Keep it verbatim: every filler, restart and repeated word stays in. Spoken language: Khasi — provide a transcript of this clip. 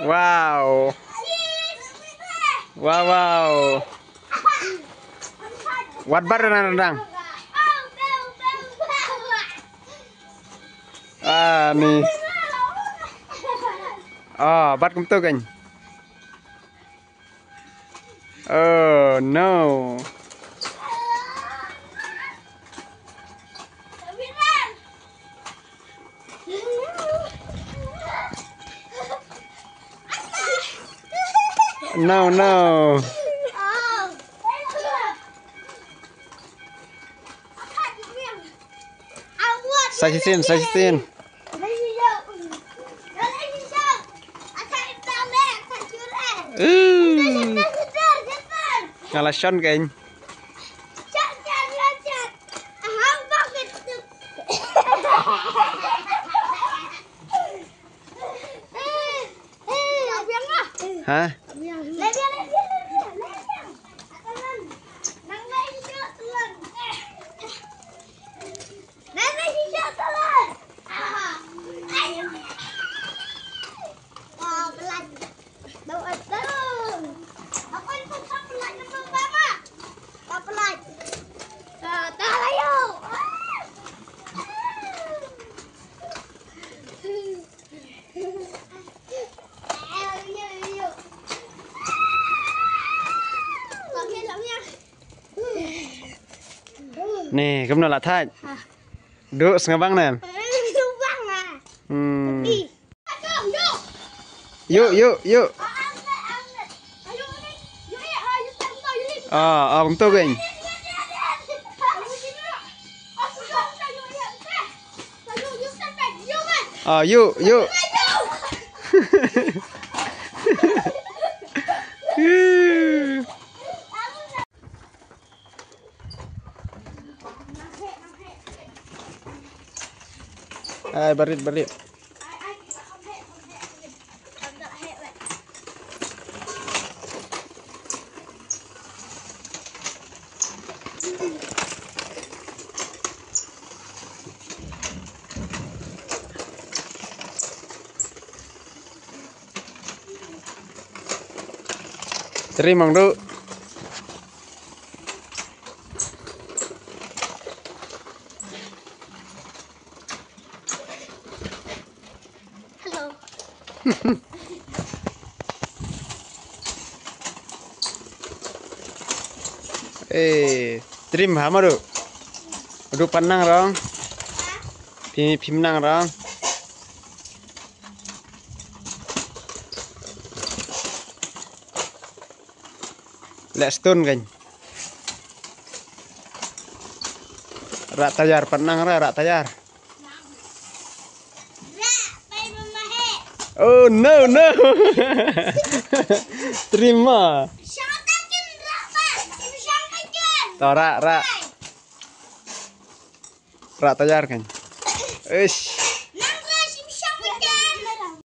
Wow. Wow, wow. Wat bar na dang. Ah, ni. Ah, bat kumtu kan. Oh no. No, no. Sa shisien, sa shisien. Nga la shon kein. Ha? Ni, kumno la thait? Duh, sngewbang ne? Hmm. Yu, yu, yu. Ah, ah, kumto kein. Ah, yu, yu. Ai, barit, barit. Teri mang du. Hello. Eh, trim ha maru. Adu panang rong. Phi, phim nang rong. Leh stone kan. Rak tayar, panang ra, rak tayar. Oh no, no. Terima. Tau rak, rak. Rak tayar kan. Ish.